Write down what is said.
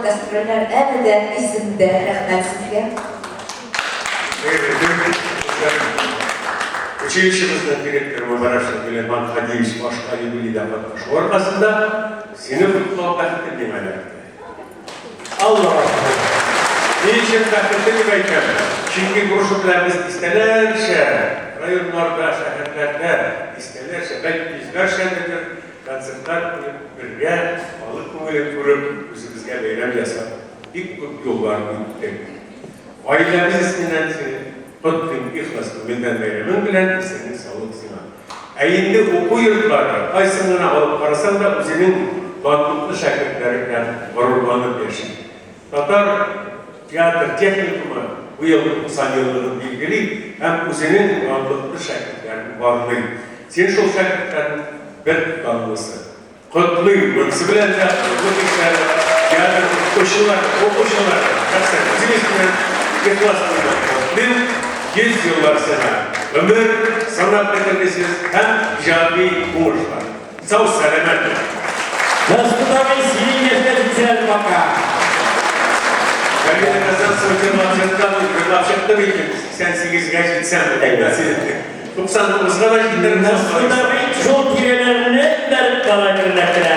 Гастрольләр әле дә исемдә, рәхмәт сезгә. Училищебызның директоры Мубарашев Гөләман Хадиевич башка юбилейда катнашу аркасында сине котлау бәхете миңа эләкте. Аллага шөкер. Ни өчен бәхетле дип әйтәм? Чөнки Груша белән без дистәләрчә районнарда, шәһәрләрдә, дистәләрчә, бәлки йөзләрчәдер концертлар куеп, бергә халык күңелен күреп, үзебезгә бәйрәм ясап, бик күп юллар үттек. Гаиләбез исеменнән сине котлыйм, ихлас күңелдән бәйрәмең белән, исәнлек-саулык сиңа. Ә инде уку йортлары, кайсын гына алып карасаң да, үзенең данлыклы шәкертләре белән горурланып яши. Татар театр техникумы быел 90 еллыгын билгели һәм үзенең данлыклы шәкертләрен барлый. Син шул шәкертләрнең бер данлысы. Котлыйм, монысы белән дә горурлык хисләре, театр укытучылары, укучылары, шәхсән үзем исеменнән ихлас күңелдән котлыйм. 100 еллар сиңа гомер, санап бетергесез һәм иҗади уңышлар. Сау сәламәт бул. Мәсгут абый, синең яшькә җитсен әле пока. Галина Казанцева җырлап җыртам дип җырлап чыкты бит инде, 88 гә җитсәм, 99 га да җитермен. Мәсгут абый шул тирәләрне бәреп кала әкренләп кенә.